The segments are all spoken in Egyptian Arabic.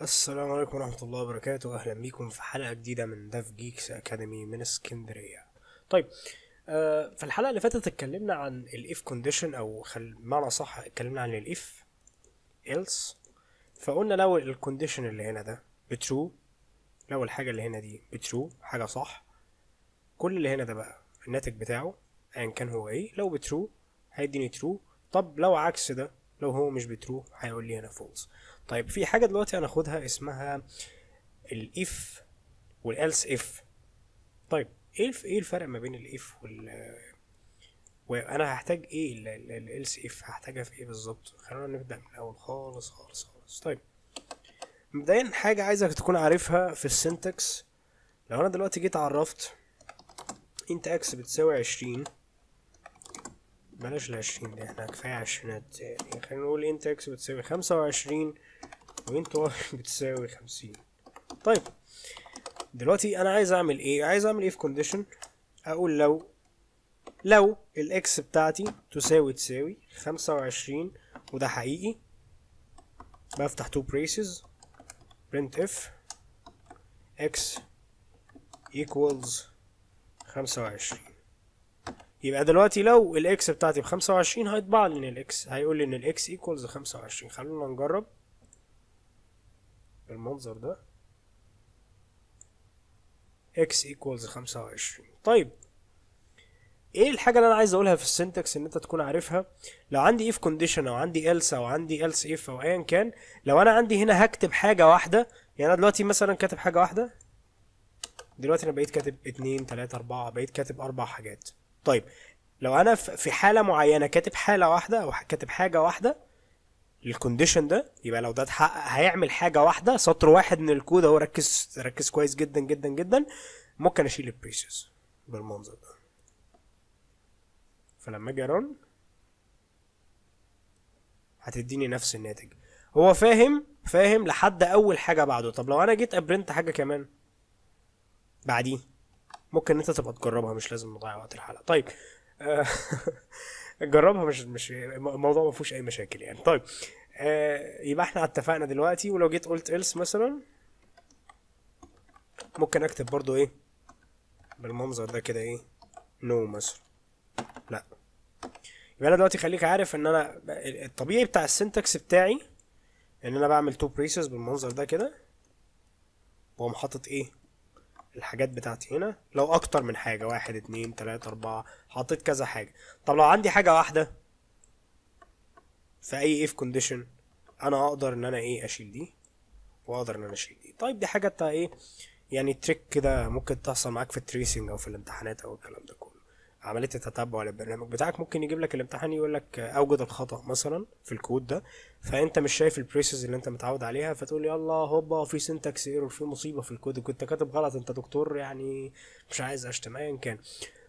السلام عليكم ورحمة الله وبركاته. أهلا بيكم في حلقة جديدة من Dev Geeks Academy من اسكندرية. طيب، في الحلقة اللي فاتت اتكلمنا عن ال if condition، أو بمعنى صح اتكلمنا عن ال if else. فقلنا لو ال condition اللي هنا ده ب true، لو الحاجة اللي هنا دي ب true، حاجة صح، كل اللي هنا ده بقى الناتج بتاعه ايا كان هو ايه، لو ب true هيديني true. طب لو عكس ده، لو هو مش ب true، هيقول لي هنا false. طيب، في حاجة دلوقتي هناخدها اسمها ال if وال else if. طيب، ايه الفرق ما بين ال if وال وانا هحتاج ايه ال else if؟ هحتاجها في ايه بالظبط؟ خلينا نبدأ من الاول خالص خالص خالص. طيب، مبدئيا حاجة عايزك تكون عارفها في ال syntax: لو انا دلوقتي جيت عرفت int x بتساوي 20، بلاش ال20 دي، احنا كفاية عشرينات يعني، خلينا نقول int x بتساوي 25 و int y بتساوي 50. طيب، دلوقتي انا عايز اعمل ايه؟ عايز اعمل if condition، اقول لو ال x بتاعتي تساوي تساوي 25 وده حقيقي، بفتح two braces، printf x equals 25. يبقى دلوقتي لو ال x بتاعتي ب25 هيطبع لي ان ال x، هيقول لي ان ال x equals 25. خلونا نجرب بالمنظر ده، x equals 25. طيب، ايه الحاجة اللي انا عايز اقولها في ال syntax ان انت تكون عارفها؟ لو عندي if condition او عندي else او عندي else if او ايا كان، لو انا عندي هنا هكتب حاجة واحدة، يعني انا دلوقتي مثلا كاتب حاجة واحدة، دلوقتي انا بقيت كاتب اتنين، تلاتة، اربعة، بقيت كاتب اربع حاجات. طيب، لو انا في حالة معينة كاتب حالة واحدة او كاتب حاجة واحدة لل condition ده، يبقى لو ده اتحقق هيعمل حاجة واحده، سطر واحد من الكود اهو. ركز ركز كويس جدا جدا جدا. ممكن اشيل ال braces بالمنظر ده، فلما اجي run هتديني نفس الناتج. هو فاهم فاهم لحد اول حاجة بعده. طب لو انا جيت ا print حاجة كمان بعديه، ممكن انت تبقى تجربها، مش لازم نضيع وقت الحلقه. طيب، جربها، مش الموضوع ما فيهوش اي مشاكل يعني. طيب، يبقى احنا اتفقنا دلوقتي. ولو جيت قلت else مثلا، ممكن اكتب برضو ايه بالمنظر ده كده، ايه، no مثلا، لا. يبقى انا دلوقتي خليك عارف ان انا الطبيعي بتاع ال syntax بتاعي ان انا بعمل two braces بالمنظر ده كده، واقوم حاطط ايه الحاجات بتاعتي هنا. لو اكتر من حاجة، واحد، اتنين، تلاتة، اربعة، حطيت كذا حاجة. طب لو عندي حاجة واحدة في اي if condition، انا اقدر ان انا ايه اشيل دي واقدر ان انا اشيل دي. طيب، دي حاجة بتاع ايه يعني، trick كده ممكن تحصل معاك في ال tracing او في الامتحانات او الكلام ده كله، عملية التتبع للبرنامج بتاعك. ممكن يجيب لك الامتحان يقول لك اوجد الخطأ مثلا في الكود ده، فانت مش شايف ال braces اللي انت متعود عليها، فتقول يلا هوبا، في syntax error، في مصيبة في الكود، كنت كاتب غلط انت دكتور، يعني مش عايز اشتم، ايا كان.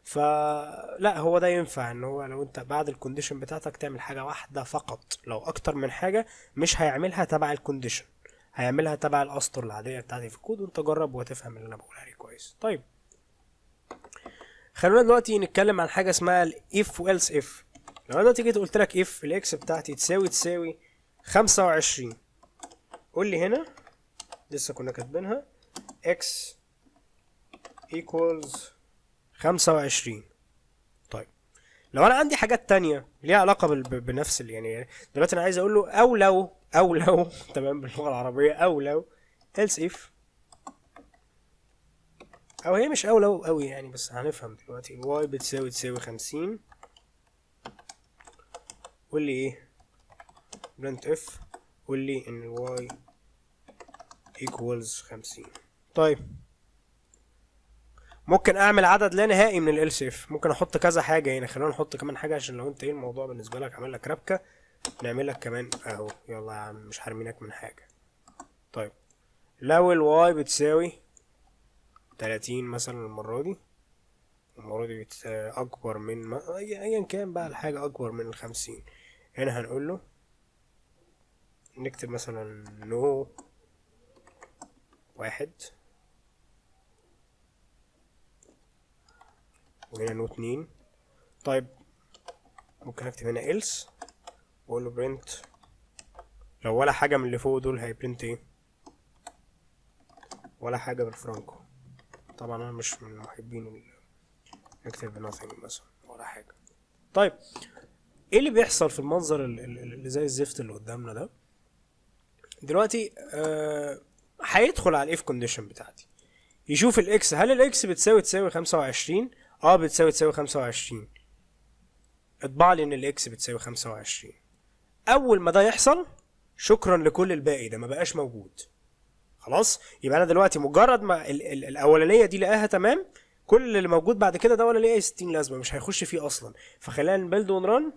فلا، هو ده ينفع ان هو لو انت بعد ال condition بتاعتك تعمل حاجة واحدة فقط. لو اكتر من حاجة مش هيعملها تبع ال condition، هيعملها تبع الاسطر العادية بتاعتي في الكود. وانت جرب وهتفهم اللي انا بقول عليه كويس. طيب، خلونا دلوقتي نتكلم عن حاجة اسمها ال if و else if. لو انا دلوقتي جيت قلت لك if ال x بتاعتي تساوي تساوي 25، قول لي هنا، لسه كنا كاتبينها، x equals 25. طيب، لو انا عندي حاجات تانية ليها علاقة بنفس يعني دلوقتي انا عايز اقول له او لو، تمام، باللغة العربية، او لو else if، او هي مش او لو قوي يعني، بس هنفهم دلوقتي، y بتساوي تساوي 50، قول لي ايه؟ printf، قول لي ان y equals 50. طيب، ممكن اعمل عدد لا نهائي من ال else if، ممكن احط كذا حاجة هنا. خلينا نحط كمان حاجة عشان لو انت ايه الموضوع بالنسبة لك عامل لك ربكه، نعمل لك كمان اهو. يلا يا عم، مش حارمينك من حاجه. طيب، لو ال y بتساوي 30 مثلا، المره دي اكبر من ما ايا كان بقى الحاجة اكبر من ال50، هنا هنقول له نكتب مثلا no واحد وهنا no اتنين. طيب، ممكن اكتب هنا else واقول له print، لو ولا حاجة من اللي فوق دول هي print ايه؟ ولا حاجة بالفرانكو. طبعا انا مش من محبين نكتب nothing مثلا ولا حاجة. طيب ايه اللي بيحصل في المنظر اللي زي الزفت اللي قدامنا ده دلوقتي؟ هيدخل على ال if condition بتاعتي، يشوف ال x، هل ال x بتساوي تساوي 25؟ بتساوي تساوي 25. اطبع لي ان ال x بتساوي 25. اول ما ده يحصل شكرا لكل الباقي ده ما بقاش موجود خلاص. يبقى انا دلوقتي مجرد ما الاولانية دي لقاها تمام، كل اللي موجود بعد كده ده ولا ليه اي 60 لازمه، مش هيخش فيه اصلا. فخلينا ن build ون run.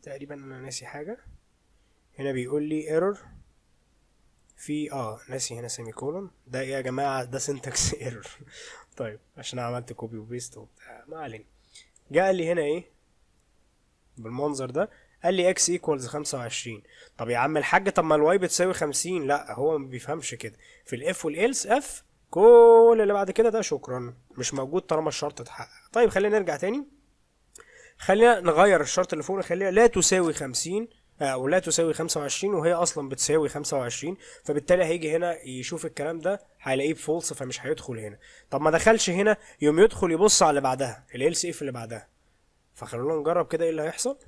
تقريبا انا ناسي حاجة هنا، بيقول لي error في ناسي هنا semicolon. ده ايه يا جماعة؟ ده syntax error. طيب عشان انا عملت copy و paste وبتاع، ما علينا. جه قال لي هنا ايه بالمنظر ده؟ قال لي x equals 25. طب يا عم الحاج، طب ما ال y بتساوي 50. لا هو ما بيفهمش كده. في ال if وال else if كل اللي بعد كده ده شكرا مش موجود طالما الشرط اتحقق. طيب خلينا نرجع تاني، خلينا نغير الشرط اللي فوق، نخليها لا تساوي 50 او لا تساوي 25، وهي اصلا بتساوي 25، فبالتالي هيجي هنا يشوف الكلام ده هيلاقيه ب false، فمش هيدخل هنا. طب ما دخلش هنا، يقوم يدخل يبص على اللي بعدها، ال else if اللي بعدها. فخلونا نجرب كده ايه اللي هيحصل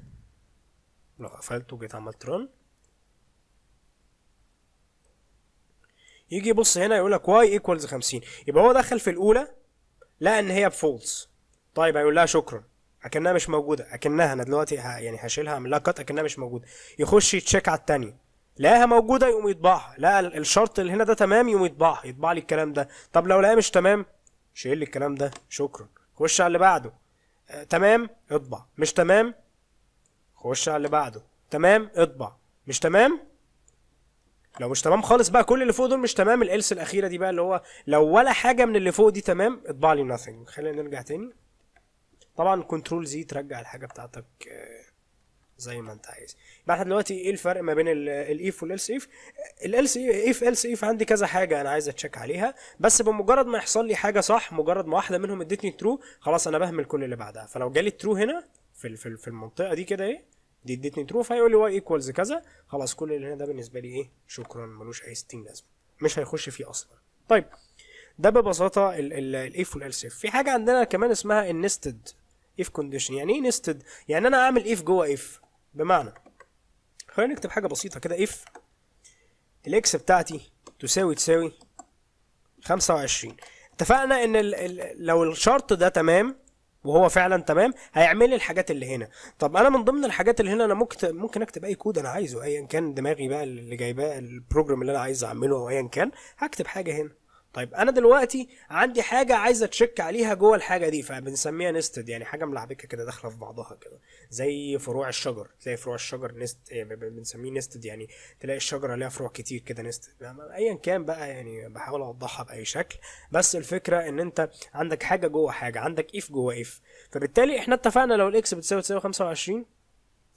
لو قفلته وجيت عملت run. يجي يبص هنا يقول لك y equals 50، يبقى هو دخل في الاولى لقى ان هي ب false. طيب هيقول لها شكرا اكنها مش موجودة، اكنها انا دلوقتي يعني هشيلها اعمل لها cut اكنها مش موجودة. يخش ي check على الثانية، لقاها موجودة يقوم يطبعها، لقى الشرط اللي هنا ده تمام يقوم يطبعها، يطبع لي الكلام ده. طب لو لقاه مش تمام شيل لي الكلام ده شكرا، خش على اللي بعده. تمام اطبع، مش تمام خش على اللي بعده، تمام اطبع، مش تمام. لو مش تمام خالص بقى كل اللي فوق دول مش تمام، ال else الاخيرة دي بقى اللي هو لو ولا حاجة من اللي فوق دي تمام اطبع لي nothing. خلينا نرجع تاني، طبعا control Z ترجع الحاجة بتاعتك زي ما انت عايز. يبقى احنا دلوقتي ايه الفرق ما بين ال if وال else if؟ ال else if else if عندي كذا حاجة انا عايز ا check عليها، بس بمجرد ما يحصل لي حاجة صح، مجرد ما واحدة منهم ادتني true خلاص انا بهمل كل اللي بعدها. فلو جالي true هنا في المنطقة دي كده ايه دي ادتني true، فهيقول لي y equals كذا، خلاص كل اللي هنا ده بالنسبة لي ايه شكرا، ملوش اي 60 لازمه، مش هيخش فيه اصلا. طيب ده ببساطة ال if وال else if. في حاجة عندنا كمان اسمها ال nested if condition. يعني ايه nested؟ يعني انا اعمل if جوه if. بمعنى خلينا نكتب حاجة بسيطة كده، if ال x بتاعتي تساوي تساوي 25. اتفقنا ان لو الشرط ده تمام وهو فعلا تمام هيعمل لي الحاجات اللي هنا. طب انا من ضمن الحاجات اللي هنا انا ممكن اكتب اي كود انا عايزه، ايا كان دماغي بقى اللي جايباه ال program اللي انا عايز اعمله او ايا كان، هكتب حاجة هنا. طيب انا دلوقتي عندي حاجة عايز ا check عليها جوه الحاجة دي، فبنسميها nested، يعني حاجة ملعبكه كده داخله في بعضها كده زي فروع الشجر. تلاقي فروع الشجر nest، بنسميه nested، يعني تلاقي الشجرة ليها فروع كتير كده nested، ايا كان بقى، يعني بحاول اوضحها باي شكل، بس الفكرة ان انت عندك حاجة جوه حاجة، عندك if جوه if. فبالتالي احنا اتفقنا لو ال x بتساوي تساوي 25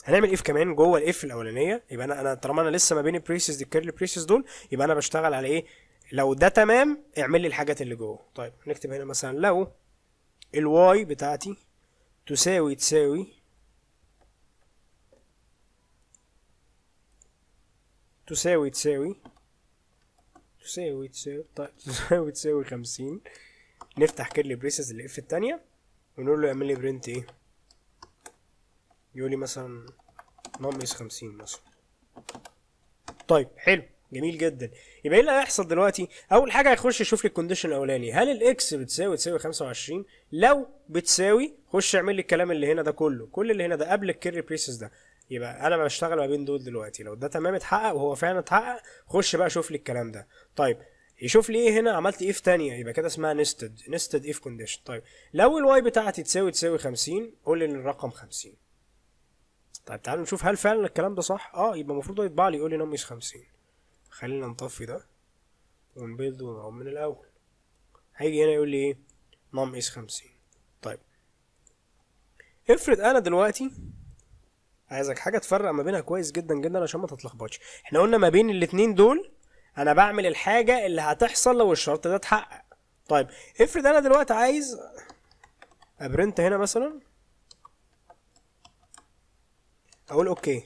هنعمل if كمان جوه ال if الاولانية. يبقى انا طالما انا لسه ما بين ال braces دي ال curly braces دول، يبقى انا بشتغل على ايه؟ لو ده تمام اعمل لي الحاجات اللي جوه. طيب نكتب هنا مثلا لو ال y بتاعتي تساوي تساوي تساوي تساوي تساوي تساوي طيب تساوي تساوي 50، نفتح curly braces ال if التانية ونقول له اعمل لي print ايه؟ يقول لي مثلا num is 50 مثلا. طيب حلو جميل جدا. يبقى ايه اللي هيحصل دلوقتي؟ اول حاجة هيخش يشوف لي ال condition الاولاني، هل ال x بتساوي تساوي 25؟ لو بتساوي خش اعمل لي الكلام اللي هنا ده كله، كل اللي هنا ده قبل ال curly braces ده. يبقى انا بشتغل ما بين دول دلوقتي، لو ده تمام اتحقق وهو فعلا اتحقق خش بقى شوف لي الكلام ده. طيب يشوف لي ايه هنا؟ عملت if تانية، يبقى كده اسمها nested if condition. طيب لو ال y بتاعتي تساوي تساوي 50 قول لي ان الرقم 50. طيب تعالوا نشوف هل فعلا الكلام ده صح. يبقى المفروض يطبع لي يقول لي num is 50. خلينا نطفي ده ون build ون run من الاول. هيجي هنا يقول لي ايه؟ num is 50. طيب افرض انا دلوقتي عايزك حاجة تفرق ما بينها كويس جدا جدا عشان ما تتلخبطش. احنا قلنا ما بين الاتنين دول انا بعمل الحاجة اللي هتحصل لو الشرط ده اتحقق. طيب افرض انا دلوقتي عايز ا print هنا مثلا اقول okay.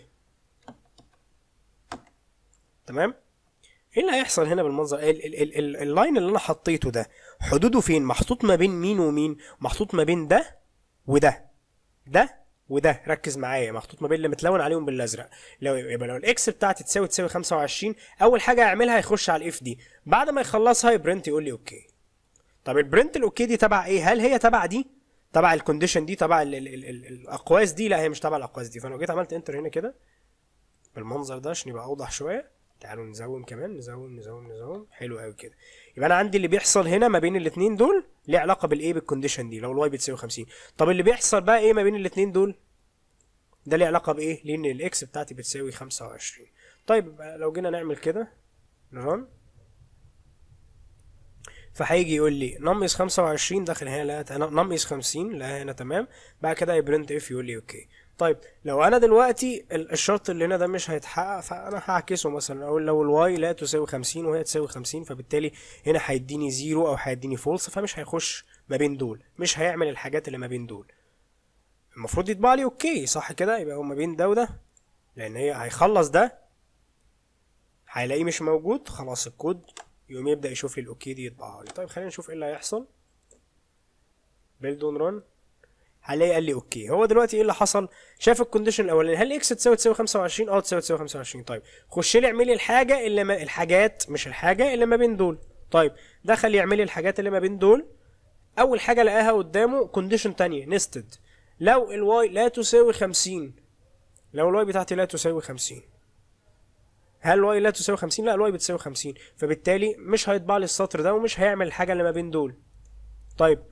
تمام. ايه اللي هيحصل هنا بالمنظر؟ ال line اللي انا حطيته ده حدوده فين؟ محطوط ما بين مين ومين؟ محطوط ما بين ده وده، ده وده. ركز معايا، محطوط ما بين اللي متلون عليهم بالازرق. لو يبقى لو ال x بتاعتي تساوي 25، اول حاجة هيعملها يخش على ال if دي، بعد ما يخلصها ي print يقول لي okay. طب ال print ال okay دي تبع ايه؟ هل هي تبع دي؟ تبع ال condition دي؟ تبع ال ال ال ال الاقواس دي؟ لا، هي مش تبع الاقواس دي. فانا لو جيت عملت enter هنا كده بالمنظر ده عشان يبقى اوضح شويه، تعالوا ن zoom كمان، ن zoom ن zoom ن zoom. حلو قوي كده. يبقى انا عندي اللي بيحصل هنا ما بين الاثنين دول ليه علاقة بالايه؟ بال condition دي، لو ال y بتساوي 50. طب اللي بيحصل بقى ايه ما بين الاثنين دول؟ ده ليه علاقة بايه؟ لان ال x بتاعتي بتساوي 25. طيب لو جينا نعمل كده ن run، فهيجي يقول لي num is 25، داخل هنا لا، num is 50، لا هنا تمام. بعد كده ي print if يقول لي okay. طيب لو انا دلوقتي الشرط اللي هنا ده مش هيتحقق، فانا هعكسه، مثلا اقول لو ال y لا تساوي 50 وهي تساوي 50، فبالتالي هنا هيديني zero او هيديني false، فمش هيخش ما بين دول، مش هيعمل الحاجات اللي ما بين دول. المفروض يطبع لي okay، صح كده؟ يبقى هو ما بين ده وده، لان هي هيخلص ده هيلاقيه مش موجود، خلاص الكود يقوم يبدأ يشوف لي ال okay دي يطبعها لي. طيب خلينا نشوف ايه اللي هيحصل. build and run، هلاقي قال لي okay. هو دلوقتي ايه اللي حصل؟ شاف ال condition الاولاني، هل x تساوي 25؟ اه تساوي 25. طيب خش لي اعملي الحاجة اللي ما الحاجات، مش الحاجة اللي ما بين دول. طيب دخل يعمل لي الحاجات اللي ما بين دول. اول حاجة لقاها قدامه condition تانية nested، لو ال y لا تساوي 50، لو ال y بتاعتي لا تساوي 50. هل ال y لا تساوي 50؟ لا، ال y بتساوي 50، فبالتالي مش هيطبع لي السطر ده ومش هيعمل الحاجة اللي ما بين دول. طيب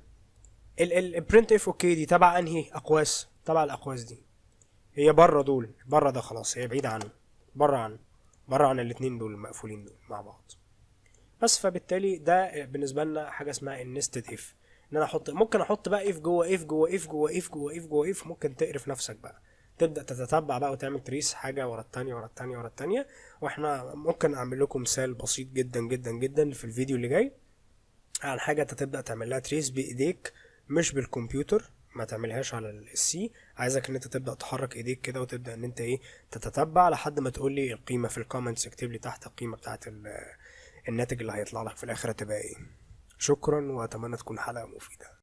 ال print if okay دي تبع انهي اقواس؟ تبع الاقواس دي، هي بره دول، بره ده خلاص، هي بعيدة عنه، بره عن الاتنين دول المقفولين دول مع بعض بس. فبالتالي ده بالنسبة لنا حاجة اسمها ال nested if، ان انا احط، ممكن احط بقى if جوه if جوه if جوه if جوه if جوه if. ممكن تقرف نفسك بقى، تبدا تتتبع بقى وتعمل trace حاجة ورا التانية ورا التانية ورا التانية. واحنا ممكن اعمل لكم مثال بسيط جدا جدا جدا في الفيديو اللي جاي عن حاجة انت تبدا تعمل لها trace بايديك مش بالكمبيوتر، ما تعملهاش على ال C. عايزك ان انت تبدا تحرك ايديك كده وتبدا ان انت ايه تتتبع لحد ما تقول لي القيمة في ال comments. اكتب لي تحت القيمة بتاعت الناتج اللي هيطلع لك في الاخر هتبقى ايه. شكرا واتمنى تكون حلقة مفيده.